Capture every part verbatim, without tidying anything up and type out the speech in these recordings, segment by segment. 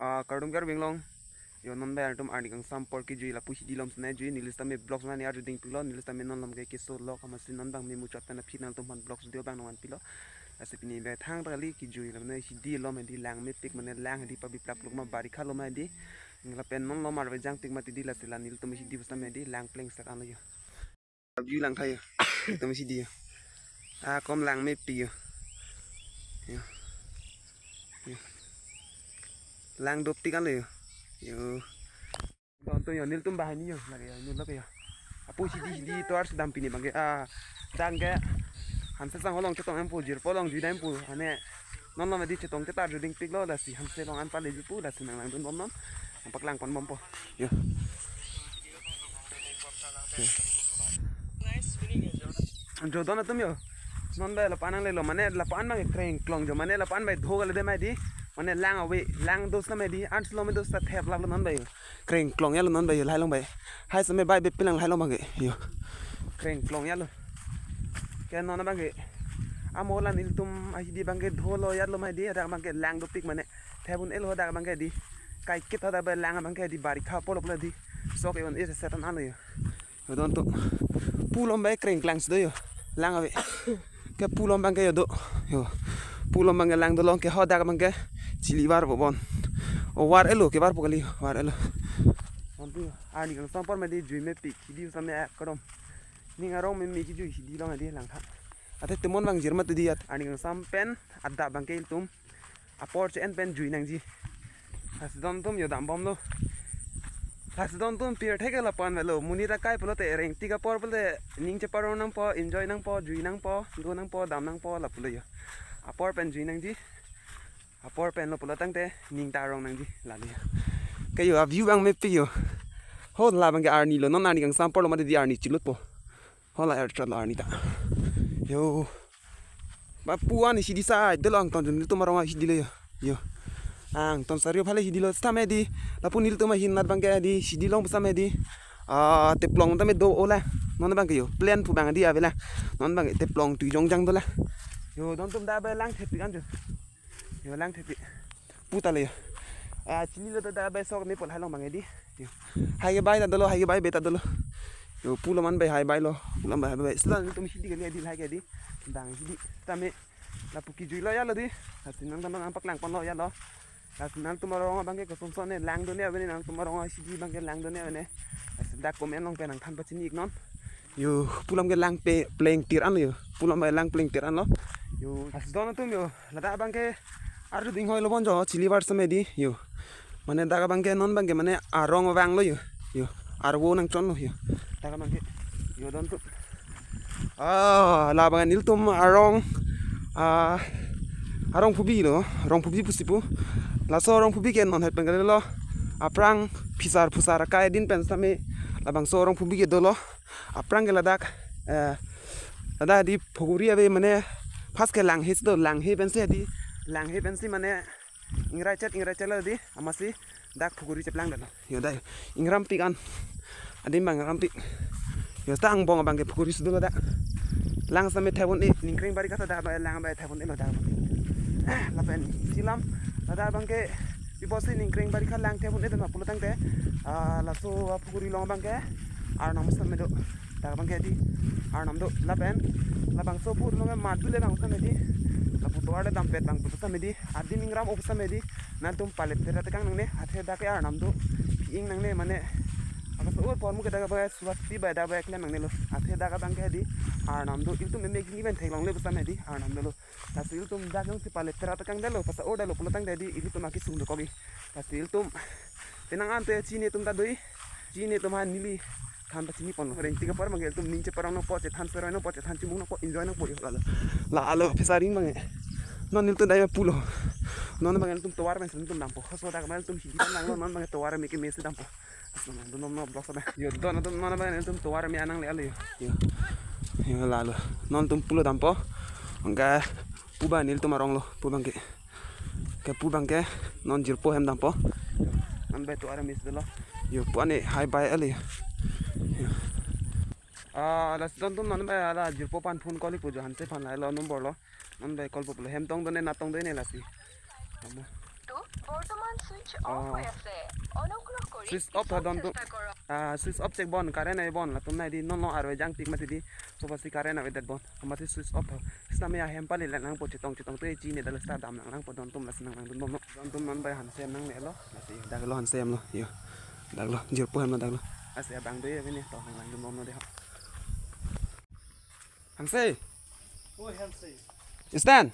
Ah, kardom karbeng long. Yo, non bai atum arni kangsam apor kejui lapu hidi alom sene jui, neli sitame vlogs nani arju dingpiklo, neli sitame non alom ke keso lok amatsi non abang memuchot pen aphi nangtum aphan vlogs video abang nangvanpilo. Lasi pini bai thangta kali kejui la mane hidi alom hedi lang mepik mane lang hedi pabiplap luk ma barikha alom hedi. Lapen non alom arve jangpik mati hedi lasi la nelitum hidi pusitame hedi lang pleng sek anlo yo. View lang tha yo. Nelitum hidi yo. Ah, kom lang mepik yo. Yo. Yo. Lang dopik anlo yo. Yo. Don to yo, nelitum banghini yo, lake yo, nelitum lake yo. Apu hidi hidi tovar si dam pini abang ke. Ah, dang ke. Hanse sang holong chetong dampo, jirpo along jui dampo. Ane non alom hedi chetong chetar arju dingpiklo, lasi hanse along an pale jupu, lasi nanglangdun bomnon. Nampak lang pon bompo. Yo. Jo don atum yo. Non bai lapu-an nanglelo, mane lapu-an abang krengklong jo, mane lapu-an bai dho kali de mai hedi. Mane lang ave, lang do sitame hedi, an silo me do sita thep lalo non bai yo. Krengklong yalo non bai yo, lahai along bai. Hai sitame bai bepin lang lahai along abang ke. Yo. Krengklong yalo. Ke non abang ke. Amo la nelitum ahidi abang ke dholo yalo mai hedi, adak abang ke lang dopik mane. Thep un-elo adak abang ke hedi. Kaikit adak bai lang abang ke hedi barikha apor lo pulo hedi. Sok eon e setan anlo yo. Yo don to. Pu alom bai krengklang si do yo. Lang ave. Ke pu alom abang ke yo do. Yo. Pu alom abang ke lang dolo ke hadak abang ke chili varpo bon. O var-elo ke varpo kali, var-elo. Don to arni kangsam apor mati hedi jui mepik hidi pusitame akadom. Ning arong meme kejui hidi along hedi lang tha. Ate temon abang jir mati hedi at arni kangsam pen adap abang ke ilitum apor che-en pen jui nangji. Lasi don atum yo dam bomlo. Lasi don atum pirthe ke lapu-an avelo. Monit akai pulote rengtik apor pulote ning cheparong nangpo, enjoy nangpo, jui nangpo, do nangpo, dam nangpo lapulo yo. Apor pen jui nangji. Apor pen lo pulo tangte ning ta arong nangji lale yo. Ke yo a view abang mepik yo. Ho la abang ke arni lo, non arni kangsam apor lo mati hedi arni chilutpo. Hala er chot lo arni ta. Yo. Ba pu ani hidi sai dolo angton jun nelitum arong ahidi le yo. Yo. Angton sario phale hidi lo sitame hedi. Lapu nelitum ahin nat abang ke hedi hidi along pusitame hedi. Ah, teplong tame do ola. Non abang ke yo. Plan pu abang hedi ave la. Non abang ke teplong tu jongjang dola. Yo, don atum dak bai lang thepik an jo. Yo lang thepik. Pu ta le yo. Ah, chili lo ta dak bai sok ne pol hai along abang hedi. Yo. Hai ke bai ta dolo, hai ke bai be ta dolo. Yo, pu alom an bai hai bai lo. Pu alom bai hai bai. Sila nelitum hidi kali hedi hai ke hedi. Dang hidi. Tame. Lapu kejui lo yalo hedi. Lasi nangtum nangpaklang ponlo yalo. Lasi nangtum arong abang ke kosonson ne lang done ave ne, nangtum arong ahidi abang ke lang done ave ne. Lasi dak comment along pen nangthan pachini iknon. Yo, pu alom ke lang pe plengtir anlo yo. Pu alom bai lang plengtir anlo. Yo, lasi don atum yo. Ladak abang ke arju ding hoi lo bon jo, chili var sitame hedi. Yo. Mane dak abang ke non abang ke mane arong vanglo yo. Yo. Arvo nangchonlo yo. Dak abang ke. Yo don atum. Ah, la abang nelitum arong, ah, arong phubi lo, arong phubi pusi pu. Laso arong phubi ke non het pen kalilo. Aphrang phisar phusar akai din pen sitame labangso arong phubi ke dolo. Aphrang ke ladak, eh, ladak hedi phuguri ave mane first ke Langhe si do, Langhe pensi hedi, Langhe pensi mane ingrai chet, ingrai chet lo hedi, amatsi dak phuguri cheplang dolo. Yo dai, ingrampik an. Adim abang ingrampik. Yo ta angbong abang ke phuguri si dolo dak. Lang sitame thep un-e, ningkreng barikha ta dak bai lang bai thep un-e lo dak. Lapen isi alam, ladak abang ke, pi apotsi ningkreng barikha lang thep un-e dolo pulo tangte. Ah, laso phuguri along abang ke arnam sitame do. Dak abang ke hedi arnam do lapen labangso phuguri along ke madu le abang sitame hedi. Lapu tovar le dampet abang pu sitame hedi. Adim ingram o sitame hedi. Nangtum palet tera tekang nangne. Athe dak ke arnam do. Pi-ing nangne mane. Apa so or pormu ke dak abang suat pi bai dak bai klem nangne lo. Athe dak abang ke hedi arnam do. Ilitum meme gini pen theklongle pu sitame hedi arnam dolo. Lasi ilitum dak jongsi palet tera tekang dolo, pasa or dolo pulo tangte hedi ilitum akesung dokok-i. Lasi ilitum penang ante chini atum ta do-i, chini atum aphan neli than pachini ponlo. Rengtik apor abang ke ilitum ning cheparong nangpo, chethan seroi nangpo, chethan chimung nangpo, enjoy nangpo yo lalo. Lalo phesaring abang ke. Non ilitum dai pulo. Non abang ilitum tovar pen ilitum dampo. Hoso dak abang ilitum hidi pen langlo, non abang tovar me keme si dampo. Asma, dun nom no vlog sa ba. Yo, don atum non abang ilitum tovar me anang le alo yo. Yo. Yo lalo. Non ilitum pulo dampo. Angka pu abang nelitum arong lo, pu abang ke. Ke pu abang ke non jirpo hem dampo. Non bai tovar me si dolo. Yo, pu ane hai bai alo yo. Yo. Ah, lasi don atum non bai hala jirpo aphan phone call-ikpo jo, hanse aphan lahelo number lo. Non bai call-po pulo, hem tong do ne, nat tong do ne lasi. Amo. বৰ্তমান switch off অ। হৈ আছে। অনুগ্ৰহ কৰি switch off হয়, পিছত ডন তো। চেষ্টা কৰক। আহ, ছুইচ অফ চেক বন্ধ, কাৰেণ্ট আহি বন্ধ, লাটুম নাই দি, ন, ন, আৰু এজাং টিক মাতি দি, চব আছে কাৰেণ্ট আহি দেট বন্ধ, আমাৰ ছুইচ অফ হয়। Sitame ahem pali le nang po chetong chetong te chi ne dal sta dam nang nang po don tum las nang nang dun bom no. Don tum non bai hanse nang le lo, lasi dak lo hanse em lo, yo. Dak lo, jirpo hem lo dak lo. Asi abang do ye bini, to nang nang dun bom no de ho. Hanse. Oi, Hanse. Stan.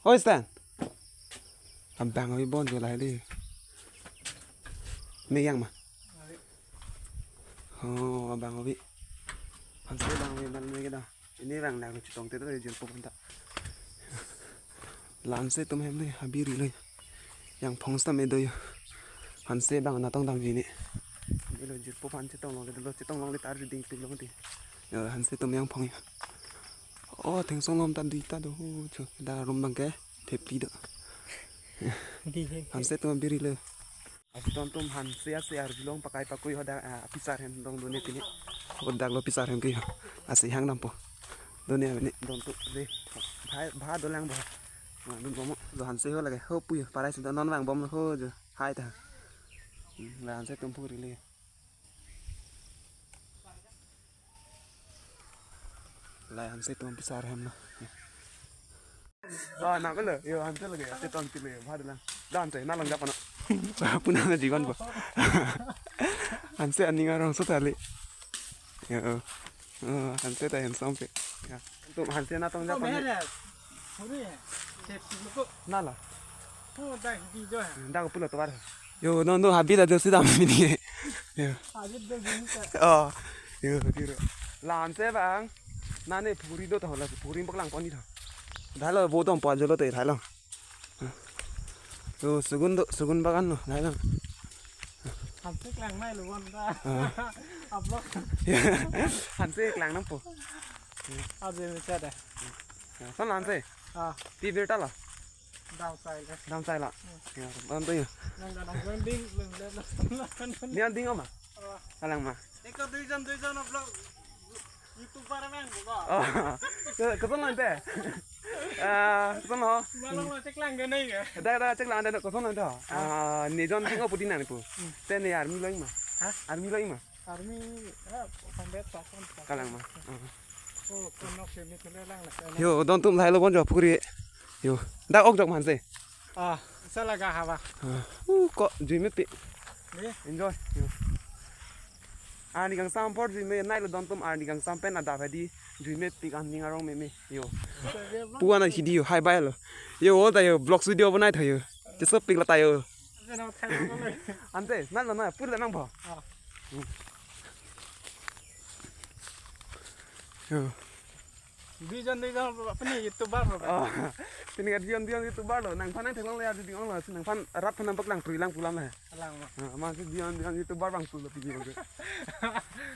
Oi, Stan. Abang abi bon jo lahai di. Megang ma. Ari. Oh, abang abi. Hanse abang abi mal mege da. Ini abang dak chetong te to jirpo pon ta. La hanse atum hem le, habiri lo. Yang phong sitame do yo. Hanse abang natong damji ne. Ini lo jirpo aphan chetong longle, lo chetong longle tar ding tu lo mati. Yo, hanse atum yang phong yo. Oh, thengsong lom ta di ta do. Ho, cho, da room abang ke thepli do. Di he. Hanse atum habiri lo. Asi don tum hanse asi arjulong pakai pakui hoda, ah, pisar hem dong done pini. Hodak lo pisar hem ke yo. Asi hang dampo. Done abini don tu le. Bha, bha dolang bo. Ah, dun bom lo hanse ho lage. Ho pu yo. Parai si don non vang bom lo ho jo. Hai ta. Hmm, la hanse atum phuri le. Lai hanse atum pisar hem lo. Oh, na ko lo. Yo, hanse lage. Te ton ti le, bha dolang. Dan te, na long japa na. Puna na jiwan bo. Hanse aning arong so tali. Yo. Oh, hanse ta handsome pe. Ya. Tum hanse natong japa na. Hore. Sep sip ko. Na la. Oh, dak di jo hai. Dak pulo tovar. Yo, no, no, habit ada sudah mini. Yo. Habit do gini ka. Oh. Yo, tiro. La hanse abang. Nane phuri do ta hola, phuri bok lang pon ni ta. Dai lo bo dom pa jolo te, dai lo. Yo, sugun do, sugun bagan lo, dai lo. Hanse klang nai lo bon ta. Ah. Upload. Hanse klang nang po. Aje me cha da. Ya, son la hanse. Ah. Ti birta la. Dam sai le. Dam sai la. Hmm. Ya, dam to ya. Nang dam nang ding, nang dam nang. Nian ding oma? Oh. Kalang ma. Eko duijon, duijon vlog YouTuber abang ko. Oh. Ke, koson lo te? Ah, koson lo? Malong lo cheklang ke nai ke. Da, da, cheklang da, koson lo te? Ah, nijon ding o putin nang pu. Hmm. Te ne army lo ma? Ha? Army lo ma? Army, eh, sampai pasang, pasang. Kalang ma. Ah. Oh, konok sini kena lang lah. Yo, don tum lahai lo bon jo phuri. Yo, dak ok jok ma hanse. Ah, sala ga hawa. Ah, uh, ko jui mepik. Ni? Enjoy. Yo. Arni kangsam apor jui me nai lo don tum arni kangsam pen adap hadi jui mepik aning arong meme. Yo. Puan a hidi yo, hai bai lo. Yo, all ta yo, vlogs video banai tha yo. Chesopik la ta yo. Hanse, na na na, pur la nang bo. Ah. Hmm. Yo. Duijon, duijon, apni YouTuber lo. Oh. Pini ka duijon, duijon YouTuber lo. Nangphan nang theklong le adu ding ong lo. Nangphan rat phan nang paklang prui lang pulam he. Lang ma. Ah, ma si duijon, duijon YouTuber bang pulo pini bang.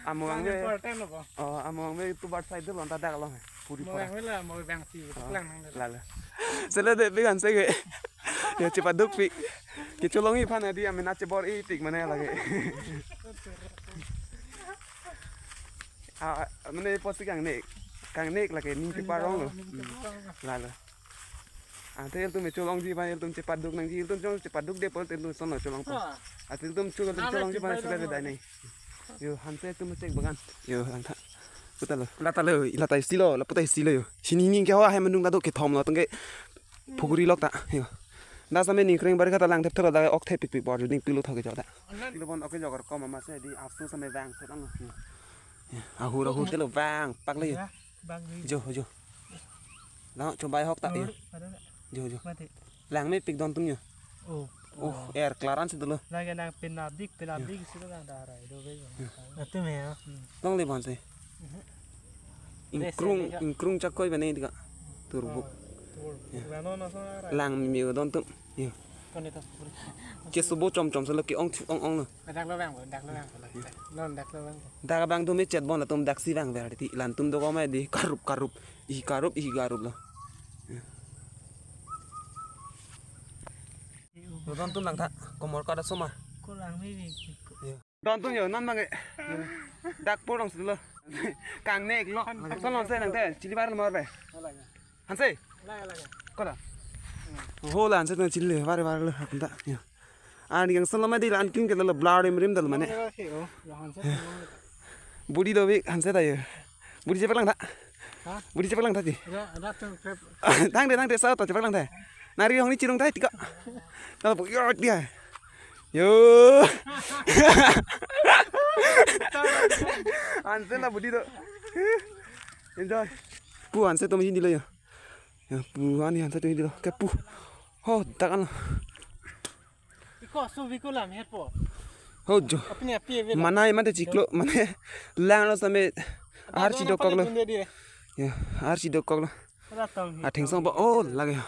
Amo bang me. Important lo ko. Oh, amo bang me YouTuber side lo anta dak lo he. Puri pura. Mo bang me la, mo bang si lang nang. La la. Sele de bigan se ke. Ya, chepaduk pik. Kecholong iphan adi amen achebor-ipik mane lage. Ah, mane posi kangnek. Kangnek lage ning cheparong lo. Ning cheparong lo. Hmm. La la. Ante ilitum cholongji aphan ilitum chepaduk nangji, ilitum chong chepaduk de pon ilitum son lo cholong po. Ah. Ante ilitum cholo ilitum cholongji aphan chepaduk dai nai. Yo, hanse ilitum chek bagan. Yo, langtha. Puta lo. Lata lo, lata isi lo, la puta isi lo yo. Sini ning ke ho ahem nung la do kethom lo tengke. Phukuri lok ta, yo. Da same ning kreng bari kata lang thep thero da ok thep pik pik bor juding pilu thok jo da. Pilu bon ok jo kor kom ma se di afsu same bang se lang. Yo. Ahur ahur telo bang pak le yo. Ya, bang ni. Jo jo. Lang chombai hok ta yo. Ada na. Jo jo. Mati. Lang me pik don tum yo. Oh. Oh, er klaran si dolo. Lagi nang penadik, penadik sila nang darai do be. Atu me ya. Long le bon se. Mhm. Ingkrung, ingkrung chakoi bane dika. Turbo. Tur. Ya. Lano na sa rai. Lang mi don tum. Yo. Kone to. Ke subo chom chom selo ke ong ong ong lo. Dak lo bang, dak lo bang. Non dak lo bang. Dak bang tum chet bon la tum dak si bang ver ti lan tum do ko mai di karup karup. Ihi karup ihi karup lo. Yo. Yo don tum langtha. Komor kada soma. Ko lang mi bi. Yo. Don tum yo non mange. Dak porong silo. Kangnek lo. Son lon se nang te chili bar mor be. Hanse. Koda. Ho la hanse tong chile, vare vare lo, hakunta. Ya. Ani yang selama di lan king ke lo blar rim rim dal mane. Budi do bik hanse ta yo. Budi chepak lang ta. Ha? Budi chepak lang ta ti. Ra, ra tung krep. Tang de, tang de, sa to chepak lang ta. Nari hong ni chirung ta ti ko. Ta bu yo dia. Yo. Hanse la budi do. Enjoy. Pu hanse to mi di lo yo. Ya, pu ani hanse to mi di lo. Ke pu. Ho, dak an. Iko su viko lam herpo. Ho jo. Apni api ave la. Manai mate chiklo, mane lang lo same. Arsi dokok lo. Gunde di re. Ya, arsi dokok lo. Ra tong hi. Atheng song ba, oh, lage.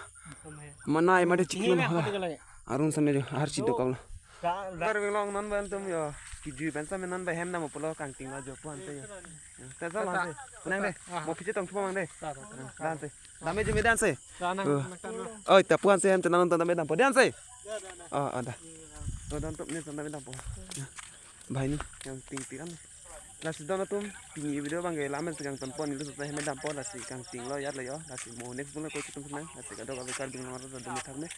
Manai mate chiklo. Ini apa dia lagi? Arun same jo, arsi dokok lo. Ga, ga. Kar long non ban tum yo. Kiju ban same non ba hem dam pulo kangting lo jo pu hanse yo. Ya, ta sa lo hanse. Nang de. Ah. Mo piche tong chupa mang de. Ta, ta, ta. Hanse. Dam-e ju me hanse. Ta nang, oh, nang ta lo. Oi, ta pu hanse hem ta nang ta dam-e dampo. Hanse. Oh, ada. Oh, dan tum ni ta dam-e dampo. Bhai ni yang ting ting an. Lasi don atum pini video abang ke la amen si kangtonpo, neli so hem dampo, lasi kangting lo ya lo yo. Lasi mo next video ko chitum nang. Lasi kadokave Karbi Anglong arat dum thak ne.